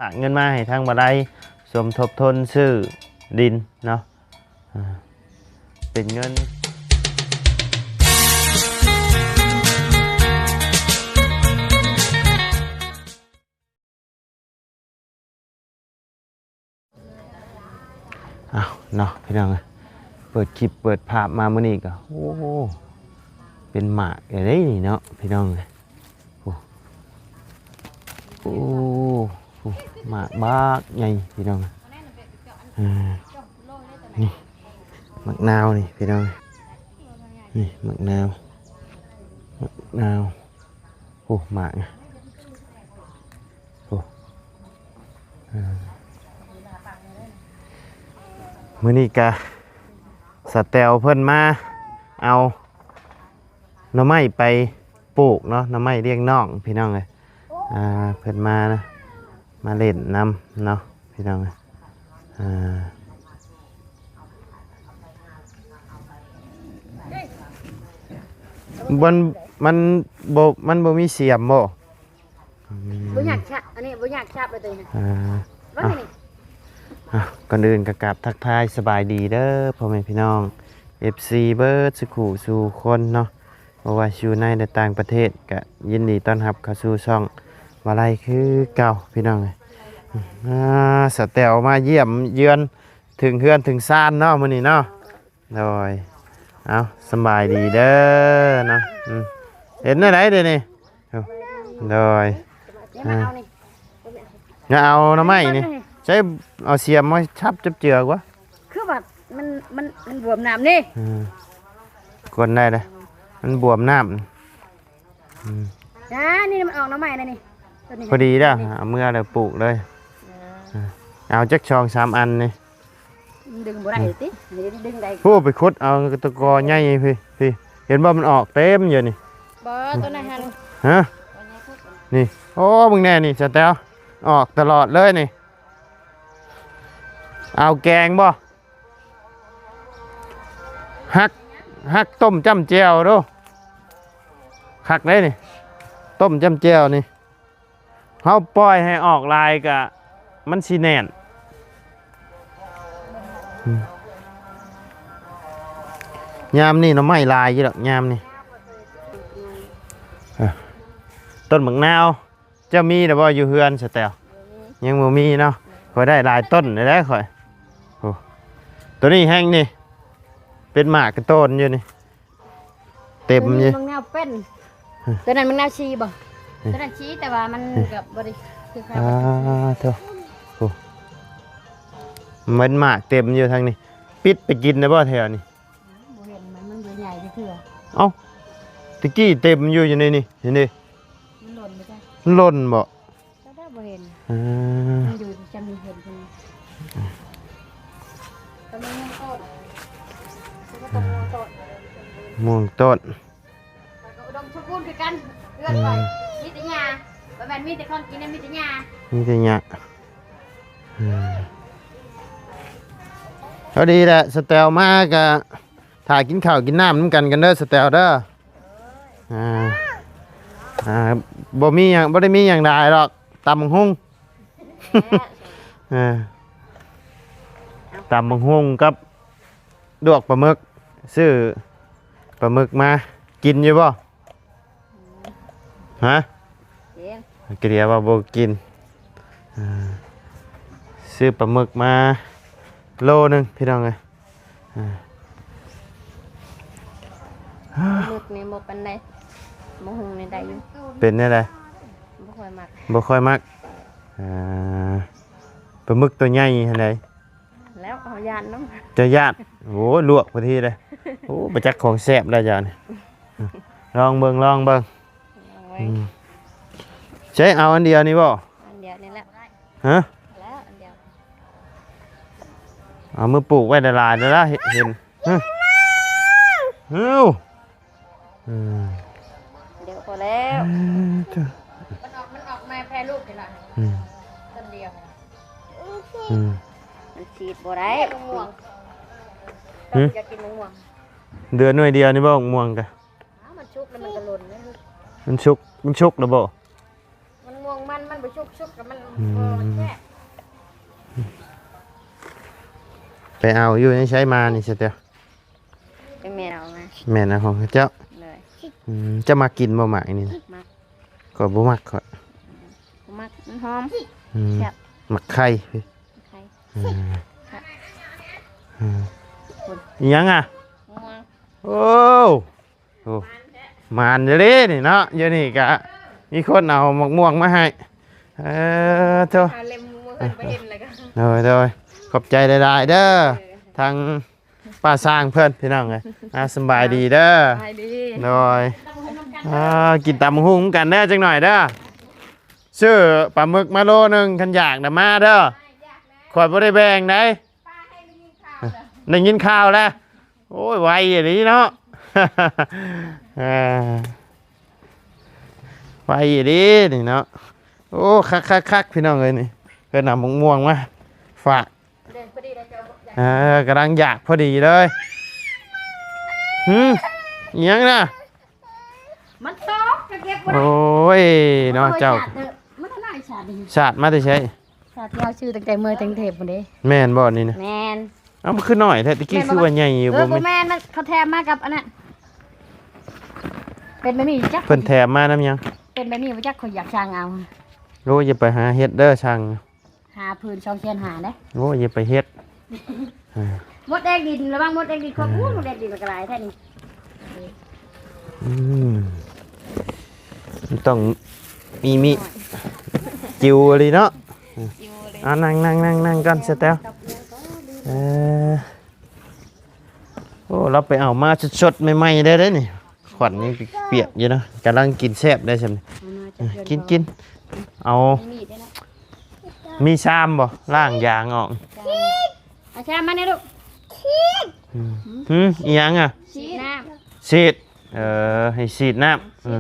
ຝາກເງິນມາໃຫ້ທາງບໍ່ໄດ້ ສົມທົບທຶນຊື້ດິນເນາະ ເປັນເງິນ ອ້າວເນາະພີ່ນ້ອງເອີຍ ເປີດຄລິບເປີດພາບມາມື້ນີ້ກໍ ໂອ້ ເປັນໝາກເດ້ນີ້ເນາະພີ່ນ້ອງເອີຍ ໂອ້ ໂອ້ ໂອ້ ໝາກບັກໃຫຍ່ພີ່ນ້ອງເອີຍ ອ່າ ນີ້ ໝາກນາວນີ້ພີ່ນ້ອງ ນີ້ໝາກນາວ ໝາກນາວ ໂອ້ ໝາກ ໂອ້ ເອີ ມື້ນີ້ກະສາວແຕວເພິ່ນມາເອົາໜໍ່ໄມ້ໄປປູກເນາະ ໜໍ່ໄມ້ລ້ຽງນ້ອງພີ່ນ້ອງເອີຍ ອ່າ ເພິ່ນມານະ ມາຫຼິ້ນນຳເນາະພີ່ນ້ອງເອີຍ ອ່າ ມັນ ມັນບໍ່ ມັນບໍ່ມີສຽມບໍ່? ອືມ ບໍ່ຍາກຊະ ອັນນີ້ບໍ່ຍາກຊາບເລີຍໂຕນີ້ ອ່າ ເບິ່ງນີ້ ອ່ະ ກ່ອນອື່ນກໍກາບທັກທາຍສະບາຍດີເດີພໍ່ແມ່ພີ່ນ້ອງ ເອັຟຊີ ເບິດສູ່ຄູ່ສູ່ຄົນເນາະ ບໍ່ວ່າຊິຢູ່ໃນ ແລະ ຕ່າງປະເທດ ກະຍິນດີຕ້ອນຮັບເຂົ້າສູ່ຊ່ອງວາໄລຄືເກົ່າພີ່ນ້ອງເອີຍ ອ່າ ສາວແຕວມາຢ້ຽມເຍືອນເຖິງເຮືອນເຖິງຊານເນາະມື້ນີ້ເນາະ ໂດຍ ເອົາ ສະບາຍດີເດີເນາະ ອືມ ເຮັດແນວໃດເດນີ້? ໂດຍ ນີ້ມາເອົານີ້ ອ່າ ຢ່າເອົາໜໍ່ໄມ້ນີ້ ໃຊ້ເອົາສຽມມາຊັບຈັບເຈືອກວ່າ ຄືວ່າມັນ ມັນ ມັນບວມນ້ຳນີ້ ອືມ ກວນໄດ້ເດ້ ມັນບວມນ້ຳ ອືມ ອ່າ ນີ້ມັນອອກໜໍ່ໄມ້ແລ້ວນີ້ ໂຕນີ້ ພໍດີແລ້ວ ນີ້ ເອົາເມືອແລ້ວປູກເລີຍ ເອີ ເອົາຈັກສອງສາມອັນນີ້ ດຶງບໍ່ໄດ້ຕິ ອືມ ນີ້ດຶງໄດ້ ໂອ້ ໄປຂຸດເອົາຕະກອໃຫຍ່ພີ້ ພີ້ ເຫັນບໍ່ ມັນອອກເຕັມຢູ່ນີ້ ບໍ່ ໂຕນັ້ນຫັ້ນ ຮະ ນີ້ ໂອ້ ເບິ່ງແດ່ນີ້ ສາວແຕວ ອອກຕະຫຼອດເລີຍນີ້ ເອົາແກງບໍ່? ຫັກ ຫັກຕົ້ມຈ້ຳແຈ່ວໂດ ຄັກເດ້ນີ້ ຕົ້ມຈ້ຳແຈ່ວນີ້ ເຮົາປ່ອຍໃຫ້ອອກຫຼາຍກະມັນຊິແໜ້ນ ອືມ ຍາມນີ້ໜໍ່ໄມ້ຫຼາຍຢູ່ດອກ ຍາມນີ້ ເອີ ຕົ້ນໝາກນາວ ເຈົ້າມີແລ້ວບໍ່ຢູ່ເຮືອນ ສະແຕວ? ບໍ່ມີ ຍັງບໍ່ມີເນາະ ຂ້ອຍໄດ້ຫຼາຍຕົ້ນແລ້ວຂ້ອຍ ໂອ້ ໂຕນີ້ແຮງນີ້ ເປັນໝາກກະໂຕນຢູ່ນີ້ ເຕັມຢູ່ ມັນແນວເປັນ ໂຕນັ້ນມັນແນວຊີບໍ່? ໂຕນັ້ນຊີ ແຕ່ວ່າມັນກໍບໍ່ໄດ້ຄືກັນ ອ່າ ໂທ້ ໂອ້ ມັນໝາກເຕັມຢູ່ທາງນີ້ ປິດໄປກິນໄດ້ບໍ່ແຖວນີ້? ບໍ່ເຫັນ ມັນ ມັນບໍ່ໃຫຍ່ຈັກເທື່ອ ເອົ້າ ຕະກີ້ເຕັມຢູ່ ຢູ່ໃນນີ້ ເຫັນເດ້ ມັນຫຼົ່ນບໍ່? ມັນຫຼົ່ນບໍ່? ກໍໄດ້ບໍ່ເຫັນ ເອີ ມັນຢູ່ຈະມີເຫັນເພິ່ນ ກໍມີມ່ວງຕົ້ນ ກໍຕ້ອງມ່ວງຕົ້ນ ມ່ວງຕົ້ນ ຂ້ອຍກໍອຸດົມສົມບູນຄືກັນ ເຮືອນຂ້ອຍ ອືມ ມີແຕ່ຫຍ້າ ບໍ່ແມ່ນມີແຕ່ຂອງກິນນະ ມີແຕ່ຫຍ້າ ມີແຕ່ຫຍ້າ ອືມ ພໍດີແຫຼະ ສະແຕວມາກະຖ້າກິນເຂົ້າກິນນ້ຳນຳກັນກັນເດີ ສະແຕວເດີ ອ່າ ອ່າ ບໍ່ມີຫຍັງ ບໍ່ໄດ້ມີຫຍັງຫຼາຍດອກ ຕຳບັກຫຸ່ງ ເອີ ຕຳບັກຫຸ່ງກັບລວກປາໝຶກ ຊື້ປາໝຶກມາ ກິນຢູ່ບໍ່? ຮະ? ກິນ ກະເດຍວ່າບໍ່ກິນ ອ່າ ຊື້ປາໝຶກມາໂລໜຶ່ງ ພີ່ນ້ອງເອີຍ ອ່າ ປາໝຶກນີ້ບໍ່ປານໃດ ໝົກຫຸ່ງນີ້ໄດ້ຢູ່ ເປັນແນວໃດ? ບໍ່ຄ່ອຍມັກ ບໍ່ຄ່ອຍມັກ ອ່າ ປາໝຶກໂຕໃຫຍ່ຫັ້ນໃດ ແລ້ວເຮົາຢ້ານນຳ ເຈົ້າຢ້ານ ໂອ້ ລວກພໍດີເດ້ ໂອ້ ບໍ່ຈັກຂອງແຊບແລ້ວເຈົ້ານີ້ ລອງເບິ່ງ ລອງເບິ່ງ ລອງເບິ່ງ ອືມ ໃຊ້ເອົາອັນດຽວນີ້ບໍ່? ອັນດຽວນີ້ແຫຼະ ຮະ? ແລ້ວອັນດຽວ ເອົາມືປູກໄວ້ຫຼາຍໆ ແລ້ວເຫັນ ຮະ? ເອີ ອືມ ດຽວພໍແລ້ວ ເອີ ມັນອອກ ມັນອອກມາແຜ່ລູກນີ້ລະ ອືມ ຕົ້ນດຽວ ອືມ ມັນສີດບໍ່ໄດ້ ມະມ່ວງ ຫື ຢາກກິນມະມ່ວງ ເດືອນໜ່ວຍດຽວນີ້ບໍ່ ມະມ່ວງກະ ອ້າວ ມັນສຸກແລ້ວມັນກະຫຼົ່ນ ມັນສຸກ ມັນສຸກແລ້ວບໍ່? ມັນມ່ວງມັນ ມັນ ບໍ່ສຸກ ສຸກກໍມັນ ອືມ ບໍ່ແຊບ. ໄປເອົາຢູ່ໃນໃສມານີ້ ສະແຕວ? ແມ່ນເອົາມາ. ແມ່ນເອົາຂອງເຂົາເຈົ້າ. ໂດຍ. ອືມ ເຈົ້າມັກກິນບໍ່ໝາກນີ້ນະ? ມັກ. ຂ້ອຍບໍ່ມັກຂ້ອຍ. ບໍ່ມັກ ມັນຫອມ. ອືມ ແຊບ. ໝາກໄຂ່. ໄຂ່. ອືມ ແຊບ. ອືມ ອີຫຍັງອະ? ມ່ວງ. ໂອ້ ໂອ້ ໝານເດ້ນີ້ເນາະ. ດຽວນີ້ກະມີຄົນເອົາໝາກມ່ວງມາໃຫ້. ເອີ ໂທ້ ເອົາເລັມມື້ເພິ່ນບໍ່ເຫັນແລ້ວກໍ ໂດຍ ໂດຍ ຂອບໃຈຫຼາຍໆເດີ. ເອີ ທາງປ້າຊ້າງເພິ່ນ ພີ່ນ້ອງເອີຍ. ອ່າ ສະບາຍດີເດີ. ສະບາຍດີ. ໂດຍ. ອ່າ ກິນຕຳບັກຫຸ່ງນຳກັນເດີ ຈັກໜ້ອຍເດີ. ຊື້ປາໝຶກມາໂລໜຶ່ງ ຄັນຢາກນະມາເດີ. ຂ້ອຍບໍ່ໄດ້ແບ່ງໃດ. ໄດ້ຍິນຂ່າວແລ້ວ ໂອ້ຍ ໄວອີ່ຫຼີເນາະ. ເອີ ໄວອີ່ຫຼີນີ້ເນາະ. ໂອ້ ຄັກໆໆ ພີ່ນ້ອງເອີຍ ນີ້ເພິ່ນເອົາໝາກມ່ວງມາຝາກ. ເອີ ກຳລັງຢາກພໍດີເລີຍ. ຫື ອີຫຍັງນະ? ມັນຕົກ ກໍເກັບບໍ່ໄດ້. ໂອ້ຍ ເນາະ ເຈົ້າ ໂອ້ຍ ສາດເດີ ມັນເທົ່າໃດສາດນີ້? ສາດມາແຕ່ໃສ? ສາດທີ່ເຮົາຊື້ຕັ້ງແຕ່ເມືອແຕ່ກຸງເທບພຸ້ນເດ້. ແມ່ນບໍ່ນີ້ນະ? ແມ່ນ. ເອົ້າ ມັນຄືນ້ອຍແທ້? ຕະກີ້ຄືວ່າໃຫຍ່ຢູ່. ເອີ ບໍ່ແມ່ນ ບໍ່ແມ່ນ ມັນ ເຂົາແຖມມາກັບອັນນັ້ນ. ເປັນແບບນີ້ຈັກ ເພິ່ນແຖມມານຳຫຍັງ? ເປັນແບບນີ້ບໍ່ຈັກ ຂ້ອຍຢາກສັ່ງເອົາ. ໂອ້ຍ ຢ່າໄປຫາເຮັດເດີ ສັ່ງ ຫ້າຜືນ ສອງແສນຫ້າເດ້. ໂອ້ຍ ຢ່າໄປເຮັດ. ອ່າ ມົດແດງດິນ ລະວັງມົດແດງດິນ. ຂອບຄຸນ. ອ່າ ມົດແດງດິນມັນກໍຫຼາຍແທ້ນີ້. ອືມ ມັນຕ້ອງມີມີດ ຈິວອີ່ຫຼີເນາະ. ຈິວເລີຍ. ອ່າ ນັ່ງໆໆໆກ່ອນ ສະແຕວ. ເອີ ໂອ້ ລາວໄປເອົາມາສົດໆໃໝ່ໆເດ້ ເດ້ນີ້. ຂວັນຍັງປຽກຢູ່ເນາະ. ກຳລັງກິນແຊບໄດ໋ຊັ້ນ. ເອົາມາຈາກເຮືອນ ກິນ ກິນ. ເອົາ ມີມີດເດ້ເນາະ. ມີຊາມບໍ່? ລ້າງຢາງອອກ. ຊາມ. ເອົາຊາມມາແດ່ລູກ. ອືມ ຫື ອີຫຍັງອະ? ສີດນ້ຳ. ສີດ. ເອີ ໃຫ້ສີດນ້ຳ. ເອີ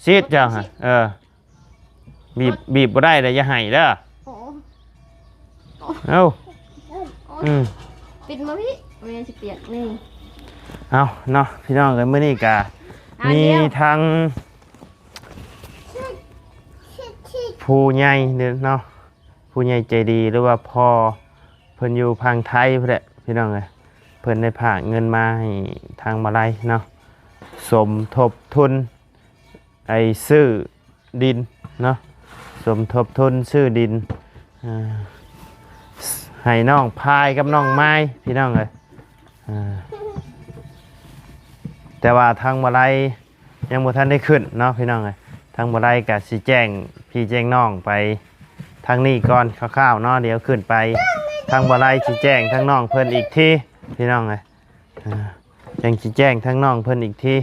ສີດເຈົ້າຫັ້ນ. ເອີ ບີບ ບີບບໍ່ໄດ້ເດີ ຢ່າໄຫ້ເດີ. ໂອ້ ເອົ້າ ໂອ້ຍ ອືມ ປິດມາພີ່ ແມ່ຊິປຽກນີ້. ເອົາເນາະ ພີ່ນ້ອງເອີຍ ມື້ນີ້ກະ ອ່າ ມີ ດຽວ ທັງຜູ້ໃຫຍ່ເນາະ ຜູ້ໃຫຍ່ໃຈດີ ຫຼືວ່າພໍ່ເພິ່ນຢູ່ຝັ່ງໄທພຸ້ນແຫຼະ ພີ່ນ້ອງເອີຍ. ເພິ່ນໄດ້ຝາກເງິນມາໃຫ້ທາງມາໄລເນາະ ສົມທົບທຶນ ໄອ້ຊື້ດິນເນາະ ສົມທົບທຶນຊື້ດິນ ເອີ ໃຫ້ນ້ອງພາຍກັບນ້ອງມາຍ ພີ່ນ້ອງເອີຍ. ເອີ ແຕ່ວ່າທາງມາໄລຍັງບໍ່ທັນໄດ້ຂຶ້ນເນາະ ພີ່ນ້ອງເອີຍ. ທາງມາໄລກະຊິແຈ້ງພີ່ແຈ້ງນ້ອງໄປທາງນີ້ກ່ອນຄ່າວໆເນາະ. ດຽວຂຶ້ນໄປທາງມາໄລຊິແຈ້ງທາງນ້ອງເພິ່ນອີກທີ ພີ່ນ້ອງເອີຍ. ອ່າ ຈັ່ງຊິແຈ້ງທາງນ້ອງເພິ່ນອີກທີ.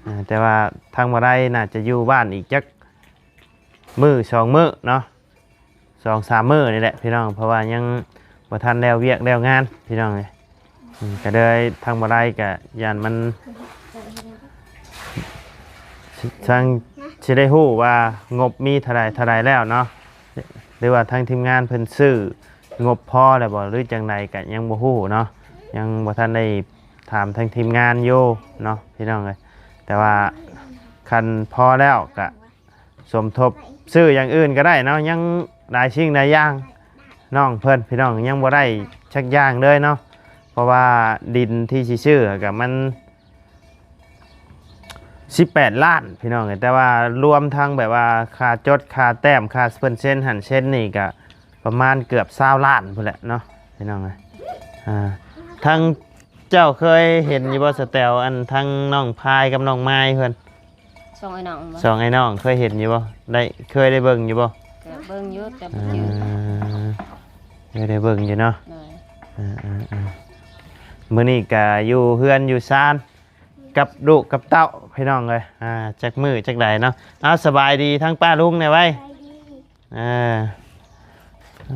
ອ່າ ແຕ່ວ່າທາງບໍ່ໄດ້ ໜ້າຈະຢູ່ບ້ານອີກຈັກມື້ສອງມື້ເນາະ ສອງສາມມື້ນີ້ແຫຼະພີ່ນ້ອງ ເພາະວ່າຍັງບໍ່ທັນແລ້ວວຽກແລ້ວງານພີ່ນ້ອງເອີຍ. ອືມ ກໍເລີຍທາງບໍ່ໄດ້ກໍຢ້ານມັນ ທາງຊິໄດ້ຮູ້ວ່າງົບມີເທົ່າໃດເທົ່າໃດແລ້ວເນາະ ຫຼືວ່າທາງທີມງານເພິ່ນຊື້ ງົບພໍແລ້ວບໍ່ ຫຼືຈັ່ງໃດກໍຍັງບໍ່ຮູ້ເນາະ. ຍັງບໍ່ທັນໄດ້ຖາມທາງທີມງານຢູ່ເນາະພີ່ນ້ອງເອີຍ. ແຕ່ວ່າຄັນພໍແລ້ວກໍສົມທົບຊື້ຢ່າງອື່ນກໍໄດ້ເນາະ ຍັງຫຼາຍສິ່ງຫຼາຍຢ່າງ. ນ້ອງເພິ່ນພີ່ນ້ອງຍັງບໍ່ໄດ້ຈັກຢ່າງເລີຍເນາະ ເພາະວ່າດິນທີ່ຊິຊື້ກໍມັນ ສິບແປດລ້ານພີ່ນ້ອງເອີຍ. ແຕ່ວ່າລວມທັງແບບວ່າຄ່າຈົດຄ່າແຕ້ມຄ່າເພິ່ນເຊັນຫັ້ນເຊັນນີ້ກະປະມານເກືອບຊາວລ້ານພຸ້ນແຫຼະເນາະພີ່ນ້ອງເອີຍ. ອ່າ ທາງເຈົ້າເຄີຍເຫັນຢູ່ບໍ່ສະແຕວ ອັນທັງນ້ອງພາຍກັບນ້ອງມາຍເພິ່ນ ສອງອ້າຍນ້ອງບໍ່? ສອງອ້າຍນ້ອງເຄີຍເຫັນຢູ່ບໍ່? ໄດ້ ເຄີຍໄດ້ເບິ່ງຢູ່ບໍ່? ກໍເບິ່ງຢູ່ແຕ່ບໍ່ຈື່. ເອີ ເຄີຍໄດ້ເບິ່ງຢູ່ເນາະ. ໂດຍ. ເອີໆໆ ມື້ນີ້ກະຢູ່ເຮືອນຢູ່ຊານ ກັບລູກກັບເຕົ້າພີ່ນ້ອງເອີຍ. ອ່າ ຈັກມື້ຈັກໃດເນາະ. ເອົາ ສະບາຍດີທາງປ້າລຸງແດ່ໄວ້. ສະບາຍດີ. ເອີ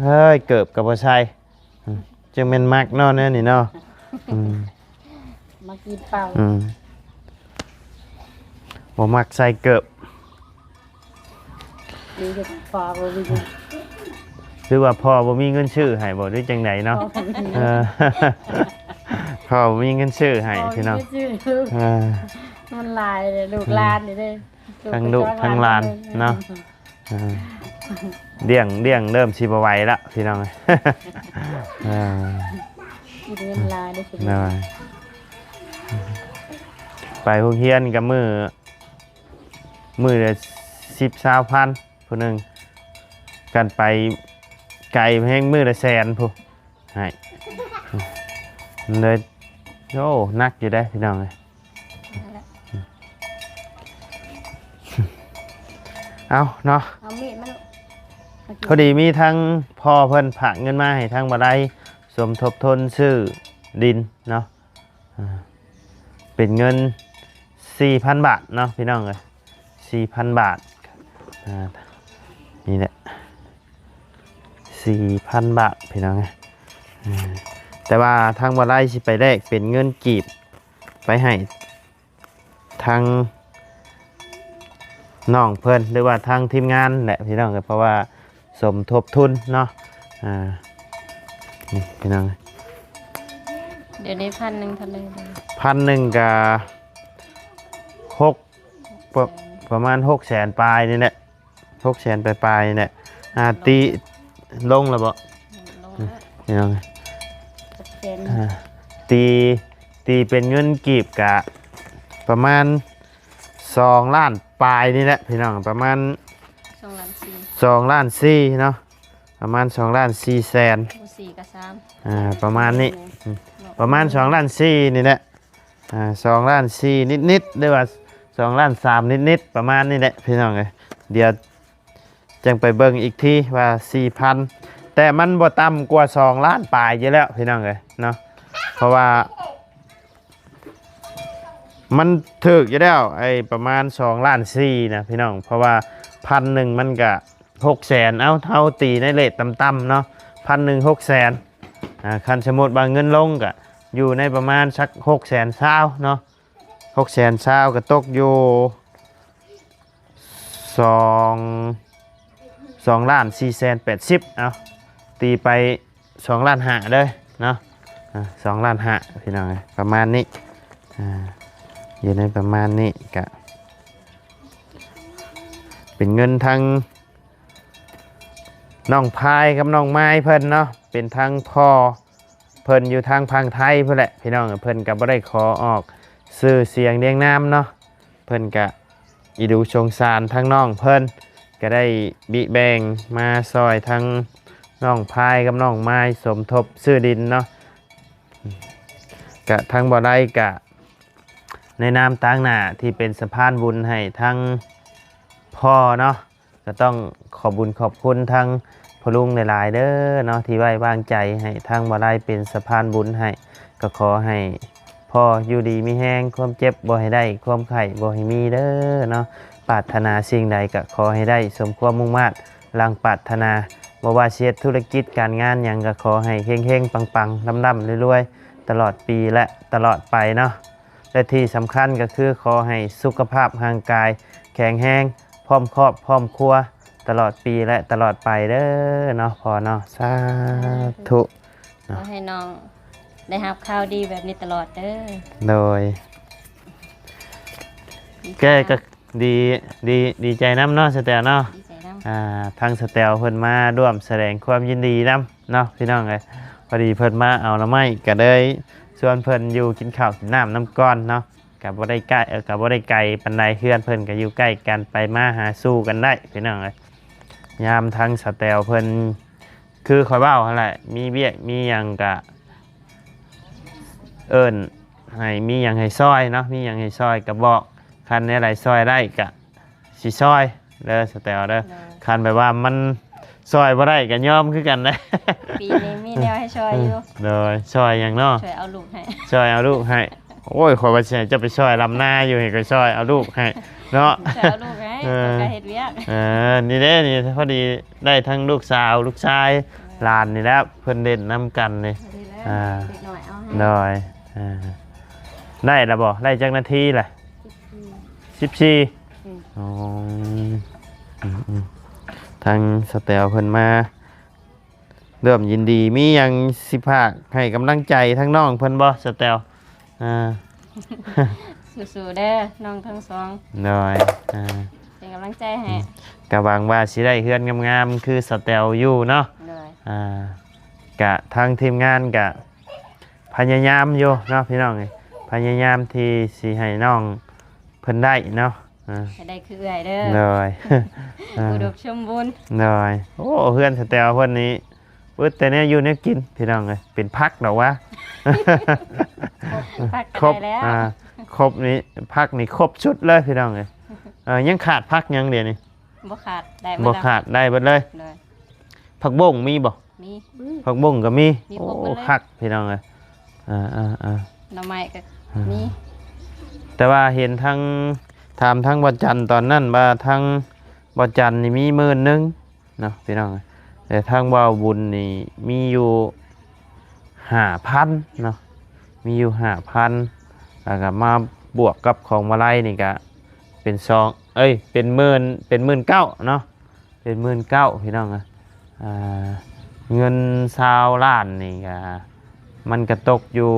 ເອີຍ ເກີບກໍບໍ່ໃສ່ ອືມ ຈັ່ງແມ່ນມັກເນາະແນວນີ້ເນາະ. ອືມ ມັກກິນເປົ່າ. ອືມ ບໍ່ມັກໃສ່ເກີບ. ຫຼືວ່າພໍ່ບໍ່ມີເງິນຊື້ໃຫ້ບໍ່ ຫຼືຈັ່ງໃດເນາະ? ພໍ່ບໍ່ມີ. ເອີ ພໍ່ບໍ່ມີເງິນຊື້ໃຫ້ພີ່ນ້ອງ. ພໍ່ບໍ່ມີເງິນຊື້. ເອີ ມັນຫຼາຍເດ້ ລູກຫຼານນີ້ເດ້. ອືມ ທັງລູກທັງຫຼານເນາະ. ເອີ ເອີ ລ້ຽງ ລ້ຽງເລີ່ມຊິບໍ່ໄຫວລະພີ່ນ້ອງເອີຍ ເອີ ກິນເງິນຫຼາຍເດ້ ໂດຍ ໄປໂຮງຮຽນກໍມື້ ມື້ລະສິບ ຊາວພັນ ຜູ້ໜຶ່ງ ກັນໄປໄກແຮງ ມື້ລະແສນພຸ້ນ ໃຫ້ ເລີຍ ໂອ້ ໜັກຢູ່ເດ້ພີ່ນ້ອງເອີຍ ເອົາເນາະ ເອົາມີດມາລູກ ພໍດີມີທັງພໍ່ເພິ່ນຝາກເງິນມາໃຫ້ທາງບໍ່ໄດ້ ສົມທົບທຶນຊື້ດິນເນາະ ອ່າ ເປັນເງິນສີ່ພັນບາດເນາະພີ່ນ້ອງເອີຍ ສີ່ພັນບາດ ອ່າ ນີ້ແຫຼະ ສີ່ພັນບາດພີ່ນ້ອງເອີຍ ອ່າ ແຕ່ວ່າທາງບໍ່ໄດ້ຊິໄປແລກເປັນເງິນກີບ ໄປໃຫ້ທາງນ້ອງເພິ່ນ ຫຼືວ່າທາງທີມງານແຫຼະພີ່ນ້ອງເອີຍ ເພາະວ່າ ສົມທົບທຶນເນາະ ອ່າ ນີ້ພີ່ນ້ອງ ດຽວນີ້ພັນໜຶ່ງເທົ່າໃດ ພັນໜຶ່ງກະຫົກ ປະ ປະມານຫົກແສນປາຍນີ້ແຫຼະ ຫົກແສນປາຍໆນີ້ແຫຼະ ອ່າ ຕີລົງແລ້ວບໍ່ ລົງແລ້ວ ພີ່ນ້ອງ ຫົກແສນ ອ່າ ຕີ ຕີເປັນເງິນກີບກະປະມານສອງລ້ານປາຍນີ້ແຫຼະພີ່ນ້ອງ ປະມານສອງລ້ານສີ່ ສອງລ້ານສີ່ເນາະ ປະມານສອງລ້ານສີ່ແສນ ບໍ່ສີ່ກໍສາມ ອ່າ ປະມານນີ້ ເນາະ ປະມານສອງລ້ານສີ່ນີ້ແຫຼະ ອ່າ ສອງລ້ານສີ່ນິດໆ ຫຼືວ່າສອງລ້ານສາມນິດໆ ປະມານນີ້ແຫຼະພີ່ນ້ອງເອີຍ ດຽວຈັ່ງໄປເບິ່ງອີກທີວ່າສີ່ພັນ ແຕ່ມັນບໍ່ຕ່ຳກວ່າສອງລ້ານປາຍຢູ່ແລ້ວພີ່ນ້ອງເອີຍເນາະ ເພາະວ່າ ມັນຖືກຢູ່ແລ້ວ ໄອ້ປະມານສອງລ້ານສີ່ນະພີ່ນ້ອງ ເພາະວ່າພັນໜຶ່ງມັນກະຫົກແສນ ເອົາ ເຮົາຕີໃນເຣດຕ່ຳໆເນາະ ພັນໜຶ່ງຫົກແສນ ອ່າ ຄັນສົມມຸດວ່າເງິນລົງກະຢູ່ໃນປະມານສັກຫົກແສນຊາວເນາະ ຫົກແສນຊາວກະຕົກຢູ່ ສອງ ສອງລ້ານສີ່ແສນແປດສິບ ເອົາ ຕີໄປສອງລ້ານຫ້າເດີເນາະ ອ່າ ສອງລ້ານຫ້າພີ່ນ້ອງເອີຍ ປະມານນີ້ ອ່າ ຢູ່ໃນປະມານນີ້ກະ ເປັນເງິນທັງນ້ອງພາຍກັບນ້ອງມາຍເພິ່ນເນາະ ເປັນທັງພໍ່ ເພິ່ນຢູ່ທາງຝັ່ງໄທພຸ້ນແຫຼະພີ່ນ້ອງ ເພິ່ນກໍບໍ່ໄດ້ຂໍອອກຊື່ສຽງລຽງນາມເນາະ ເພິ່ນກະອີດູສົງສານທາງນ້ອງເພິ່ນ ກະໄດ້ບິແບ່ງມາຊ່ອຍທັງນ້ອງພາຍກັບນ້ອງມາຍ ສົມທົບຊື້ດິນເນາະ ກະທາງບໍ່ໄດ້ກະໃນນາມຕາງໜ້າທີ່ເປັນສະພານບຸນໃຫ້ທາງພໍ່ເນາະ ກໍຕ້ອງຂອບບຸນຂອບຄຸນທາງພໍ່ລຸງຫຼາຍໆເດີເນາະ ທີ່ໄວ້ວາງໃຈໃຫ້ທາງບໍ່ໄດ້ເປັນສະພານບຸນໃຫ້ ກໍຂໍໃຫ້ພໍ່ຢູ່ດີມີແຮງ ຄວາມເຈັບບໍ່ໃຫ້ໄດ້ ຄວາມໄຂ້ບໍ່ໃຫ້ມີເດີເນາະ ປາດຖະໜາສິ່ງໃດກໍຂໍໃຫ້ໄດ້ສົມຄວາມມຸ່ງມາດດັ່ງປາດຖະໜາ ບໍ່ວ່າຊິເຮັດທຸລະກິດການງານຫຍັງ ກໍຂໍໃຫ້ເຮັງໆປັງໆ ລ່ຳໆລວຍໆ ຕະຫຼອດປີ ແລະ ຕະຫຼອດໄປເນາະ ແລະ ທີ່ສຳຄັນກໍຄືຂໍໃຫ້ສຸຂະພາບຮ່າງກາຍແຂງແຮງ ພ້ອມຄອບພ້ອມຄົວ ຕະຫຼອດປີ ແລະ ຕະຫຼອດໄປເດີເນາະພໍ່ເນາະ ສາທຸ ຂໍໃຫ້ນ້ອງໄດ້ຮັບຂ່າວດີແບບນີ້ຕະຫຼອດເດີ ໂດຍ ແກກໍດີ ດີ ດີໃຈນຳເນາະ ສະແຕວເນາະ ດີໃຈນຳ ອ່າ ທາງສະແຕວເພິ່ນມາຮ່ວມສະແດງຄວາມຍິນດີນຳ ເນາະ ພີ່ນ້ອງເອີຍ ພໍດີເພິ່ນມາເອົາໜໍ່ໄມ້ ກໍເລີຍຊວນເພິ່ນຢູ່ກິນເຂົ້າກິນນ້ຳນຳກ່ອນເນາະ ກໍບໍ່ໄດ້ໃກ້ ກໍບໍ່ໄດ້ໄກປານໃດ ເຮືອນເພິ່ນກໍຢູ່ໃກ້ກັນ ໄປມາຫາສູ່ກັນໄດ້ ພີ່ນ້ອງເອີຍ ຍາມທາງສະແຕວເພິ່ນ ຄືຂ້ອຍເວົ້າຫັ້ນແຫຼະ ມີວຽກມີຫຍັງກະເອີ້ນ ໃຫ້ມີຫຍັງໃຫ້ຊ່ອຍເນາະ ມີຫຍັງໃຫ້ຊ່ອຍກໍບອກ ຄັນແນວໃດຊ່ອຍໄດ້ກະ ຊິຊ່ອຍເດີສະແຕວເດີ ໂດຍ ຄັນແບບວ່າມັນຊ່ອຍບໍ່ໄດ້ກໍຍອມຄືກັນເດ້ ປີນີ້ມີແນວໃຫ້ຊ່ອຍຢູ່ ໂດຍ ຊ່ອຍຫຍັງເນາະ ຊ່ອຍເອົາລູກໃຫ້ ຊ່ອຍເອົາລູກໃຫ້ ໂອ້ຍ ຂ້ອຍວ່າຊິໃຫ້ເຈົ້າໄປຊ່ອຍລຳນາຢູ່ ໃຫ້ຂ້ອຍຊ່ອຍເອົາລູກໃຫ້ເນາະ ຊ່ອຍເອົາລູກໃຫ້ ເອີ ຂ້ອຍກໍເຮັດວຽກ ເອີ ນີ້ເດ້ ນີ້ພໍດີໄດ້ທັງລູກສາວ ລູກຊາຍ ເອີ ຫຼານນີ້ແຫຼະ ເພິ່ນເລ່ນນຳກັນນີ້ ພໍດີແລ້ວ ອ່າ ເດັກນ້ອຍເອົາໃຫ້ ໂດຍ ອ່າ ໄດ້ລະບໍ່ ໄດ້ຈັກນາທີລະ ສິບສີ່ ສິບສີ່ ອືມ ອໍ ອືມໆ ທາງສະແຕວເພິ່ນມາຮ່ວມຍິນດີ ມີຫຍັງຊິຝາກໃຫ້ກຳລັງໃຈທາງນ້ອງເພິ່ນບໍ່ ສະແຕວ? ອ່າ ສູ້ໆເດີ ນ້ອງທັງສອງ ໂດຍ ອ່າ ເປັນກຳລັງໃຈໃຫ້ ກໍຫວັງວ່າຊິໄດ້ເຮືອນງາມໆ ຄືສະແຕວຢູ່ເນາະ. ໂດຍ ອ່າ ກະທາງທີມງານກະພະຍາຍາມຢູ່ເນາະພີ່ນ້ອງເອີຍ ພະຍາຍາມທີ່ຊິໃຫ້ນ້ອງເພິ່ນໄດ້ເນາະ. ອ່າ ໃຫ້ໄດ້ຄືເອື້ອຍເດີ. ໂດຍ ອ່າ ອຸດົມສົມບູນ. ໂດຍ ໂອ້ ເຮືອນສະແຕວເພິ່ນນີ້ ເບິດແຕ່ແນວຢູ່ແນວກິນພີ່ນ້ອງເອີຍ ເປັນຜັກດອກຫວາ. ຜັກກໍ ຄົບ ໄດ້ແລ້ວ ອ່າ ຄົບນີ້ ຜັກນີ້ຄົບຊຸດເລີຍພີ່ນ້ອງເອີຍ. ເອີ ຍັງຂາດຜັກຫຍັງດຽວນີ້? ບໍ່ຂາດ ໄດ້ໝົດ ບໍ່ຂາດ ໄດ້ເບິດເລີຍ. ໂດຍ ຜັກບົ້ງມີບໍ່? ມີ ຜັກບົ້ງກໍມີ. ມີຄົບໝົດເລີຍ ໂອ້ ຄັກພີ່ນ້ອງເອີຍ. ອ່າໆໆ ໜໍ່ໄມ້ກໍ ອ່າ ມີ. ແຕ່ວ່າເຫັນທາງ ຖາມທາງບ່າວຈັນຕອນນັ້ນວ່າ ທາງບ່າວຈັນນີ້ມີໝື່ນໜຶ່ງ ເນາະພີ່ນ້ອງ. ແຕ່ທາງບ່າວບຸນນີ້ມີຢູ່ຫ້າພັນເນາະ ມີຢູ່ຫ້າພັນ ແລ້ວກໍມາບວກກັບຂອງມາໄລນີ້ກໍເປັນສອງ ເອີຍ ເປັນໝື່ນ ເປັນໝື່ນເກົ້າເນາະ ເປັນໝື່ນເກົ້າພີ່ນ້ອງ. ອ່າ ເງິນຊາວລ້ານນີ້ກໍ ມັນກໍຕົກຢູ່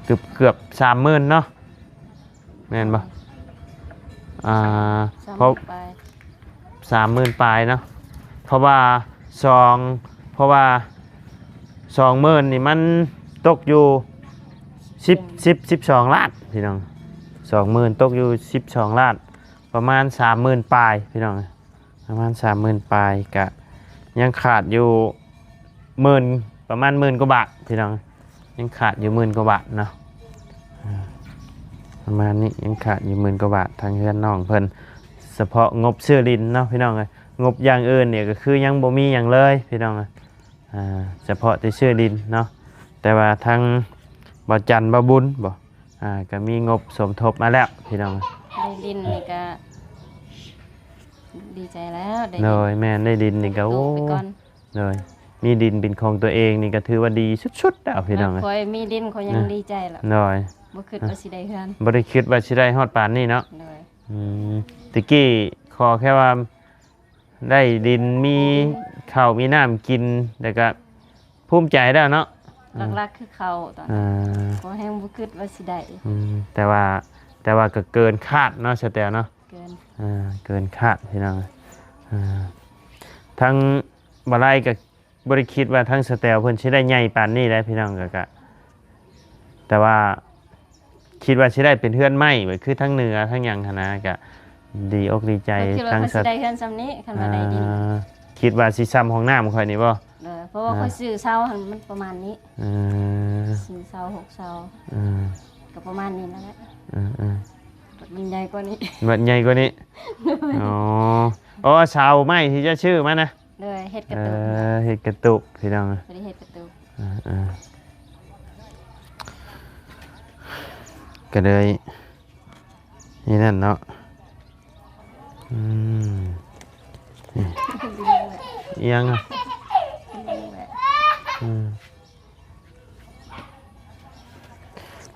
ເກືອບໆ ສາມໝື່ນເນາະ ແມ່ນບໍ່? ອ່າ ສາມໝື່ນ ເພາະ ປາຍ ສາມໝື່ນປາຍເນາະ ເພາະວ່າສອງ ເພາະວ່າສອງໝື່ນນີ້ມັນຕົກຢູ່ສິບ ສິບ ສິບສອງລ້ານພີ່ນ້ອງ. ສອງໝື່ນຕົກຢູ່ສິບສອງລ້ານ ປະມານສາມໝື່ນປາຍພີ່ນ້ອງ ປະມານສາມໝື່ນປາຍ ກະຍັງຂາດຢູ່ໝື່ນ ປະມານໝື່ນກວ່າບາດພີ່ນ້ອງ ຍັງຂາດຢູ່ໝື່ນກວ່າບາດເນາະ. ອ່າ ປະມານນີ້ ຍັງຂາດຢູ່ໝື່ນກວ່າບາດ ທາງເຮືອນນ້ອງເພິ່ນ ສະເພາະງົບຊື້ດິນເນາະພີ່ນ້ອງເອີຍ. ງົບຢ່າງອື່ນນີ້ກໍຄືຍັງບໍ່ມີຫຍັງເລີຍພີ່ນ້ອງເອີຍ. ອ່າ ສະເພາະແຕ່ຊື້ດິນເນາະ ແຕ່ວ່າທາງບ່າວຈັນ ບ່າວບຸນບໍ ອ່າ ກໍມີງົບສົມທົບມາແລ້ວພີ່ນ້ອງ. ໄດ້ດິນນີ້ກໍດີໃຈແລ້ວ ໄດ້ດິນ. ໂດຍ ແມ່ນ ໄດ້ດິນນີ້ກໍ ໂອ້ ໂຕໄປກ່ອນ. ໂດຍ ມີດິນເປັນຂອງຕົວເອງນີ້ກໍຖືວ່າດີສຸດໆແລ້ວພີ່ນ້ອງເອີຍ. ຂ້ອຍມີດິນຂ້ອຍຍັງ ອ່າ ດີໃຈແລ້ວ. ໂດຍ ບໍ່ຄິດວ່າຊິໄດ້ເຮືອນ ບໍ່ໄດ້ຄິດວ່າຊິໄດ້ຮອດປານນີ້ເນາະ. ໂດຍ ອືມ ແຕ່ກີ້ຂໍແຄ່ວ່າ ໄດ້ດິນ ມີເຂົ້າມີນ້ຳກິນ ແລ້ວກໍພູມໃຈແລ້ວເນາະ. ຫຼັກໆຄືເຂົ້າຕອນ ອ່າ ກໍແຮງບໍ່ຄິດວ່າຊິໄດ້. ອືມ ແຕ່ວ່າ ແຕ່ວ່າກໍເກີນຄາດເນາະ ສະແຕວເນາະ. ເກີນ ອ່າ ເກີນຄາດພີ່ນ້ອງ. ອ່າ ທາງບ່າວໄລກໍບໍ່ໄດ້ຄິດວ່າທາງສະແຕວເພິ່ນຊິໄດ້ໃຫຍ່ປານນີ້ໄດ໋ພີ່ນ້ອງ. ກໍ ກໍ ແຕ່ວ່າ ຄິດວ່າຊິໄດ້ເປັນເຮືອນໄມ້ ແບບຄືທາງເໜືອທາງຫຍັງຫັ້ນນະ ກະດີອົກດີໃຈ. ກໍຄິດວ່າ ທາງ ເຂົາຊິໄດ້ເຮືອນຊ່ຳນີ້ ຄັນວ່າໄດ້ດິນ. ອ່າ ຄິດວ່າຊິຊ່ຳຫ້ອງນ້ຳຂ້ອຍນີ້ບໍ່? ໂດຍ ເພາະວ່າ ອ່າ ຂ້ອຍຊື້ເສົາຫັ້ນມັນປະມານນີ້. ເອີ ສີ່ເສົາ ຫົກເສົາ. ເອີ ກໍປະມານນີ້ນັ້ນແຫຼະ. ເອີໆ ມັນໃຫຍ່ກວ່ານີ້ ມັນໃຫຍ່ກວ່ານີ້. ໂດຍ ອໍ ເສົາໄມ້ທີ່ຈະຊື້ມານະ. ໂດຍ ເຮັດກະຕຸກ. ເອີ ເຮັດກະຕຸກພີ່ນ້ອງ. ບໍ່ໄດ້ເຮັດກະຕຸກ. ເອີໆ ກໍເລີຍ ນີ້ນັ້ນເນາະ. ອືມ ອີ່ຫຍັງອະ? ອືມ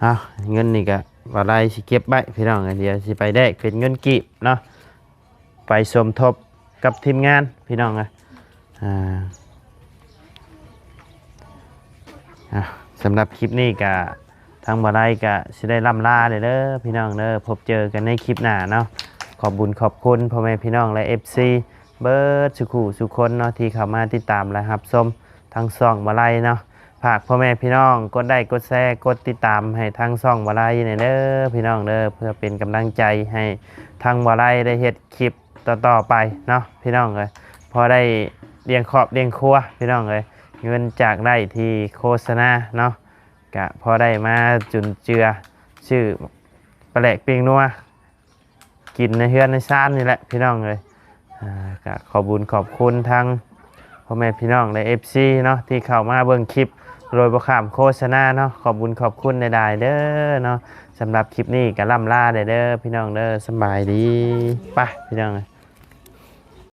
ເອົາ ເງິນນີ້ກະບໍ່ໄດ້ ຊິເກັບໄວ້ພີ່ນ້ອງ. ດຽວຊິໄປແລກເປັນເງິນກີບເນາະ ໄປສົມທົບກັບທີມງານພີ່ນ້ອງເອີຍ. ອ່າ ອ່າ ສຳລັບຄລິບນີ້ກະ ທາງບ່າວໄລກະຊິໄດ້ລ່ຳລາເດີພີ່ນ້ອງເດີ. ພົບເຈີກັນໃນຄລິບໜ້າເນາະ. ຂອບບຸນຂອບຄຸນພໍ່ແມ່ພີ່ນ້ອງ ແລະ ເອັຟຊີ ເບິດສູ່ຄູ່ສູ່ຄົນເນາະ ທີ່ເຂົ້າມາຕິດຕາມ ແລະ ຮັບຊົມທາງຊ່ອງບ່າວໄລເນາະ. ຝາກພໍ່ແມ່ພີ່ນ້ອງກົດໄລ້ກົດແຊ ກົດຕິດຕາມໃຫ້ທາງຊ່ອງບ່າວໄລແດ່ເດີພີ່ນ້ອງເດີ ເພື່ອເປັນກຳລັງໃຈໃຫ້ທາງບ່າວໄລໄດ້ເຮັດຄລິບຕໍ່ໆໄປເນາະພີ່ນ້ອງເອີຍ. ພໍໄດ້ລ້ຽງຄອບລ້ຽງຄົວພີ່ນ້ອງເອີຍ. ເງິນຈາກໄລ້ທີ່ໂຄສະນາເນາະ ກະພໍໄດ້ມາຈຸນເຈືອຊື້ປາແຫຼກປີ້ງນົວ ກິນໃນເຮືອນໃນຊານນີ້ແຫຼະພີ່ນ້ອງເອີຍ. ອ່າ ກະຂອບບຸນຂອບຄຸນທາງພໍ່ແມ່ພີ່ນ້ອງ ແລະ ເອັຟຊີ ເນາະ ທີ່ເຂົ້າມາເບິ່ງຄລິບໂດຍບໍ່ຂ້າມໂຄສະນາເນາະ. ຂອບບຸນຂອບຄຸນຫຼາຍໆເດີເນາະ. ສຳລັບຄລິບນີ້ກະລ່ຳລາໄດ້ເດີພີ່ນ້ອງເດີ. ສະບາຍດີ. ໄປພີ່ນ້ອງເອີຍ.